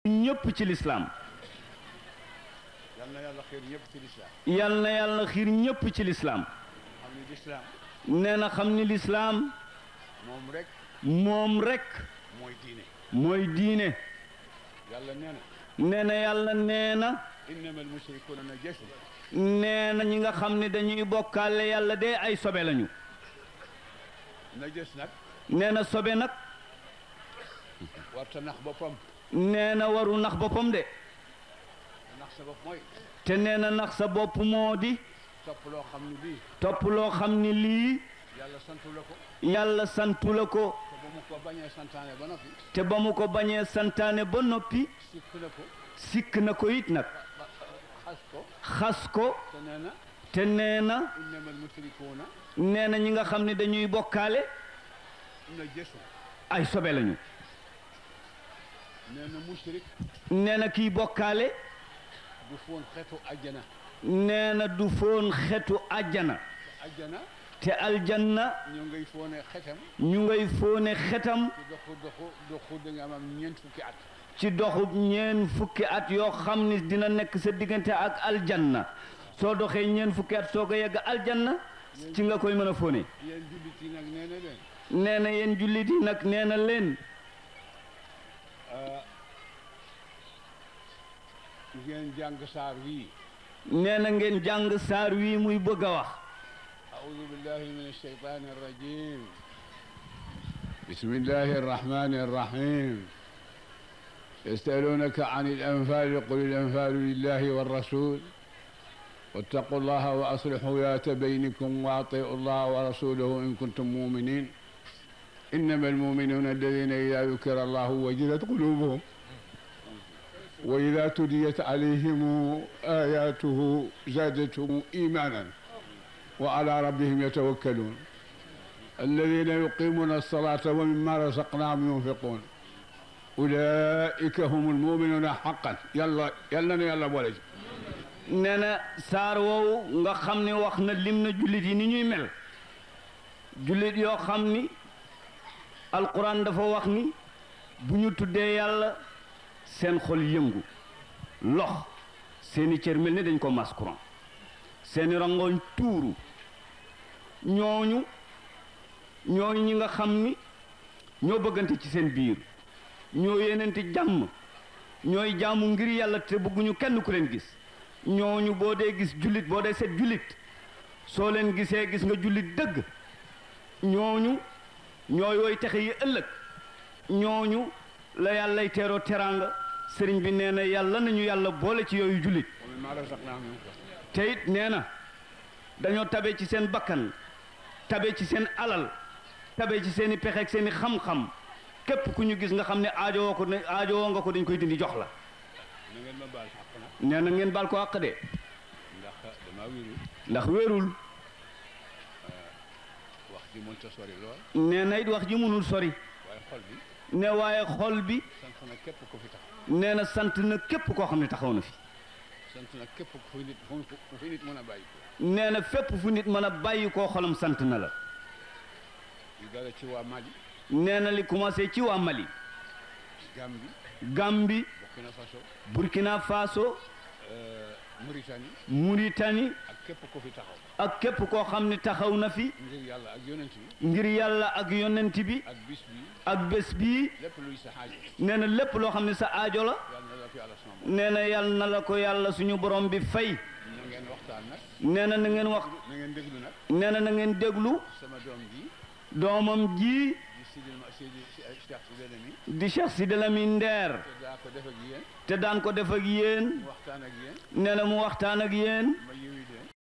ñëpp ci lislaam. yal na yàlla xiir ñëpp ci lislaam. yal na yàlla xiir ñëpp ci lislaam. xam ni lislaam. nee na xam ni lislaam. moom rek. moom rek. mooy diine. mooy diine. yàlla nee na. nee na yàlla nee na. innamal mushrikuuna najasun. nee na ñi nga xam ne dañuy bokkaale yàlla de ay sobe lañu. najas nag. nee na sobe nag. warta nax boppam. nee na waru nax boppam de. nax sa bopp mooy. te nee na nax sa bopp moo di. topp loo xam ni lii. topp loo xam ni lii. yàlla santu la ko. yàlla santu la ko. te ba mu ko bañee santaane ba noppi. te ba mu ko bañee santaane ba noppi. sikk na ko. sikk na ko it nag. xas ko. xas ko. te nee na. te nee na. innamal mushrikuuna. nee na ñi nga xam ne dañuy bokkaale. najasun. ay sobe lañu. nee na mushrik. nee na kiy bokkaale. du foon xeetu ajjana. nee na du foon xetu àjjana. ajjana. te aljanna. ñu ngay foone xetam. ñu ngay foone xetam. ci doxu da nga am ñeent fukki at. ci doxub ñeen fukki at yoo xam ni dina nekk sa diggante ak aljanna. soo doxee ñeen fukki at soo ko yegg aljanna. ci nga koy mën a foone. yéen jullit yi nag nee na leen. nee na yéen jullit yi nag nee na leen. ngeen jàng saar wii. nee na ngeen jàng saar wii muy bëgg a wax. أعوذ بالله من الشيطان الرجيم. بسم الله الرحمن الرحيم. يسألونك عن الأنفال قل الأنفال لله والرسول واتقوا الله وأصلحوا ذات بينكم وأطيعوا الله ورسوله إن كنتم مؤمنين إنما المؤمنون الذين إذا ذكر الله وجلت قلوبهم وإذا تليت عليهم آياته زادتهم إيمانا وعلى ربهم يتوكلون الذين يقيمون الصلاة ومما رزقناهم ينفقون أولئك هم المؤمنون حقا يلا boole ci. nee na saar woowu nga xam ne wax na lim na jullit yi ni ñuy mel. jullit yoo xam ni alquran dafa wax ni bu ñu tuddee yàlla seen xol yëngu lox seeni cër mel ni dañ ko mas courant seeni rangoñ tuuru ñooñu ñi nga xam ni ñoo bëggante ci seen biir ñoo yéenante jàmm ñooy jaamu ngir yàlla te bëgguñu kenn ku leen gis ñooñu boo dee gis jullit boo dee seet jullit soo leen gisee gis nga jullit dëgg ñooñu ñooy woy texe yi ëllëg ñooñu la yàllay teeroo teraanga sëriñ bi nee na yàlla nañu yàlla boole ci yooyu jullit te it nee na dañoo tabe ci seen bakkan tabe ci seen alal tabe ci seen i pexe ak seen i xam-xam képp ku ñu gis nga xam ne aajowoo nga ko dañ koy dindi jox la. na ngeen ma baal xaq nag. nee na ngeen baal ko àq de. ndax damaa wérul. ndax wérul. wax ji mënut a sori lool. nee na it wax ji mënul sori. waaye xol bi. ne waaye xol bi. sant na képp ko fi taxaw. nee na sant na képp koo xam ne taxaw na fi. sant na képp fu nit mën a bàyyi ko. nee na fépp fu nit mën a bàyyi koo xolam sant na la. li dala ci waa Mali. nee na li commencé ci waa Mali. Gambie. Burkina Faso. Burkina Faso. Mauritanie. ak képp ko fi taxaw. ak képp koo xam ne taxaw na fi. ngir yàlla ak yonent bi. ngir yàlla ak yonent bi. ak bis bi. ak bés bii. lépp luy sa aajo. nee na lépp loo xam ne sa aajo la. nee na yàlla na la ko yàlla suñu borom bi fay. na ngeen waxtaan nag. nee na ngeen wax. na ngeen déglu nag. nee na ngeen déglu. sama doom ji. doomam ji. di Cheikh Sidi Lamine Nder. te daan ko def ak yéen. te daan ko def ak yéen. waxtaan ak yéen. nee na mu waxtaan ak yéen. ma